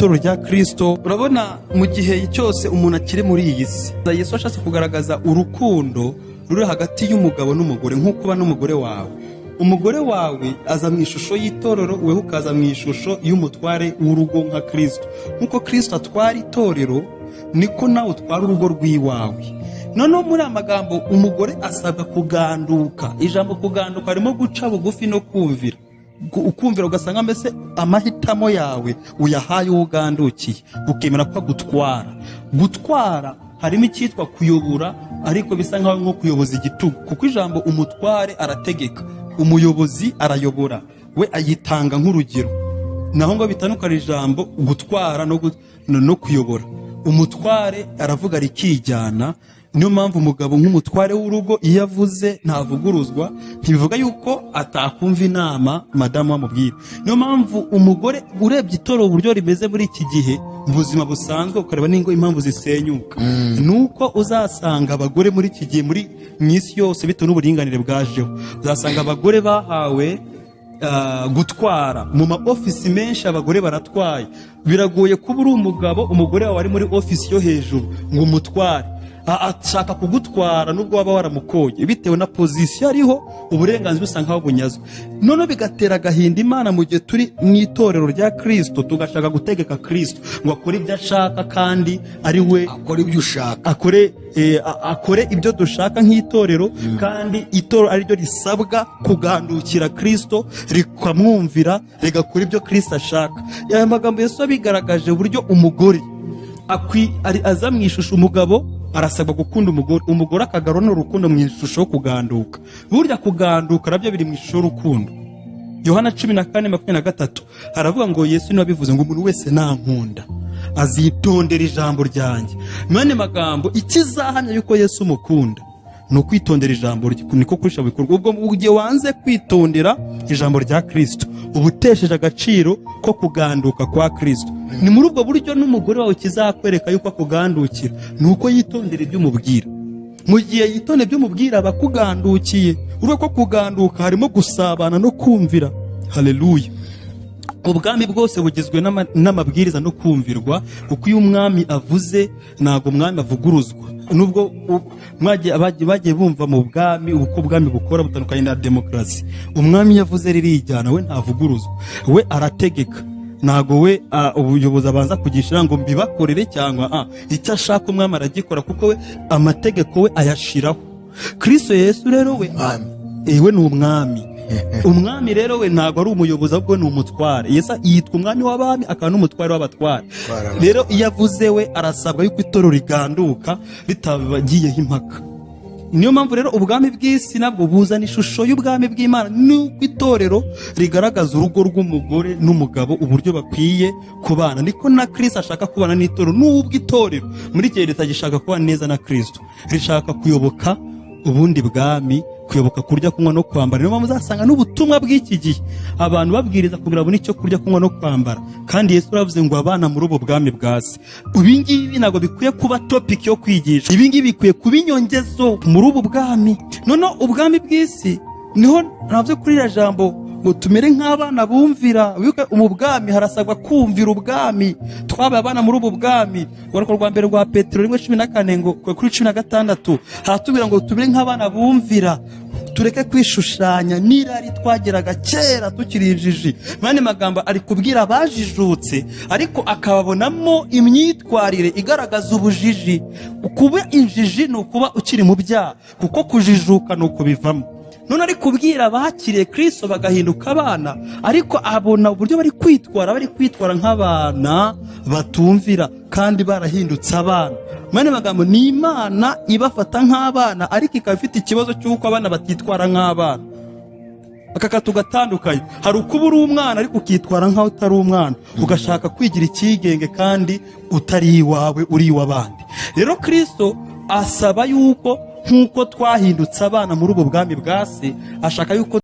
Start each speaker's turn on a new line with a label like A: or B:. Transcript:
A: itorero rya Kristo. Urabona, mu gihe cyose umuntu akiri muri iyi si, Yesu ashatse kugaragaza urukundo ruri hagati y'umugabo n'umugore, nk'uko uba n'umugore wawe. Umugore wawe aza mu ishusho y'itorero, wewe ukaza mu ishusho y'umutware w'urugo nka Kristo. Nk'uko Kristo atwara itorero, niko nawe utwara urugo rw'iwawe. Noneho muri aya magambo, umugore asabwa kuganduka. Ijambo kuganduka harimo guca bugufi no kumvira. Ukumvira, ugasanga mbese amahitamo yawe uyahaye uwo ugandukiye, ukemera ko agutwara. Gutwara harimo icyitwa kuyobora, ariko bisa nkaho nko kuyoboza igitugu, kuko ijambo umutware arategeka, umuyobozi arayobora, we ayitanga nk'urugero. Naho ngo bitandukana ijambo gutwara no kuyobora. Umutware aravuga rikijyana. Niyo mpamvu umugabo nk'umutware w'urugo iyo avuze ntavuguruzwa. Ntibivuga yuko atakumva inama madamu amubwira. Niyo mpamvu umugore, urebye itorero uburyo rimeze muri iki gihe mu buzima busanzwe, ukareba n'ingo impamvu zisenyuka, ni uko uzasanga abagore muri iki gihe, muri mu isi yose, bitewe n'uburinganire bwajeho, uzasanga abagore bahawe gutwara mu ma ofisi menshi. Abagore baratwaye. Biragoye kuba uri umugabo, umugore wawe ari muri ofisi yo hejuru, ngo umutware. Ashaka kugutwara nubwo waba waramukoye, bitewe na position ariho, uburenganzira usanga nkaho bunyazwe. Noneho bigatera agahinda Imana mu gihe turi mu itorero rya Kristo, tugashaka gutegeka Kristo ngo akore ibyo ashaka kandi ari we
B: akora ibyo ushaka.
A: Akore ibyo dushaka nk'itorero, kandi itorero ariryo risabwa kugandukira Kristo, rikamwumvira, rigakora ibyo Kristo ashaka. Aya magambo Yesu abigaragaje uburyo umugore aza mu ishusho. Umugabo arasabwa gukunda umugore, umugore akagarura urukundo mu ishusho yo kuganduka. Burya kuganduka nabyo biri mu ishusho y'urukundo. Yohana 14:23 haravuga ngo, Yesu niwe wabivuze, ngo umuntu wese nankunda azitondera ijambo ryanjye. Mu yandi magambo, ikizahamya yuko Yesu umukunda ni ukwitondera ijambo rye, niko kurisha bikorwa. Ubwo mu gihe wanze kwitondera ijambo rya Kristo, uba utesheje agaciro ko kuganduka kwa Kristo. Ni muri ubwo buryo n'umugore wawe kizakwereka yuko akugandukira ni uko yitondera ibyo umubwira. Mu gihe yitondera ibyo umubwira, aba akugandukiye. Urumva ko kuganduka harimo gusabana no kumvira. Haleluya! Ubwami bwose bugizwe n'amabwiriza no kumvirwa, kuko iyo umwami avuze ntabwo umwami avuguruzwa. Nubwo bagiye bumva mu bwami uko ubwami bukora butandukanye na demokarasi, umwami iyo avuze ririjyana, we ntavuguruzwa, we arategeka. Ntabwo we ubuyobozi abanza kugisha ngo mbibakorere cyangwa icyo ashaka umwami aragikora, kuko we amategeko we ayashiraho. Kristo Yesu rero we
B: Umwami.
A: We ni umwami. Umwami rero we ntabwo ari umuyobozi, ahubwo ni umutware. Yesu yitwa umwami w'abami, akaba n'umutware w'abatware.
B: Umutware.
A: Rero iyo avuze, we arasabwa yuko itorero riganduka ritabagiyeho impaka. Niyo mpamvu rero ubwami bw'isi nabwo buzana ishusho y'ubwami bw'Imana, nuko itorero rigaragaza urugo rw'umugore n'umugabo, uburyo bakwiye kubana. Niko na Kristo ashaka kubana n'itorero, n'ubwo itorero muri iki gihe ritagishaka kubana neza na Kristo, rishaka kuyoboka ubundi bwami, kuyoboka kurya, kunywa no kwambara. Niyo mpamvu uzasanga n'ubutumwa bw'iki gihe abantu babwiriza kugira babone icyo kurya, kunywa no kwambara, kandi Yesu aravuze ngo abana muri ubu bwami bwa se. Ibi ngibi ntabwo bikwiye kuba topic yo kwigisha, ibi ngibi bikwiye kuba inyongezo muri ubu bwami. Noneho ubwami bw'isi niho ntabyo kuri iriya jambo ngo tumere nk'abana bumvira. Wibuke, mu bwami harasabwa kumvira ubwami. Twabaye abana muri ubu bwami. Urwandiko rwa mbere rwa Petero 1:14 ngo kuri 16 haratubwira ngo tumere nk'abana bumvira, tureke kwishushanya n'irari twageraga kera tukiri injiji. Mu yandi magambo, ari kubwira abajijutse, ariko akababonamo imyitwarire igaragaza ubujiji. Kuba injiji ni ukuba ukiri mu byaha, kuko kujijuka ni ukubivamo. None ari kubwira abakiriye Kristo bagahinduka abana, ariko abona uburyo bari kwitwara nk'abana batumvira kandi barahindutse abana. Mu yandi magambo, ni Imana ibafata nk'abana, ariko ikaba ifite ikibazo cy'uko abana batitwara nk'abana. Aka katu gatandukanye: hari ukuba uri umwana ariko ukitwara nk'aho utari umwana, ugashaka kwigira icyigenge kandi utari iwawe, uri iw'abandi. Rero Kristo asaba yuko nk'uko twahindutse abana muri ubu bwami bwa se, ashaka yuko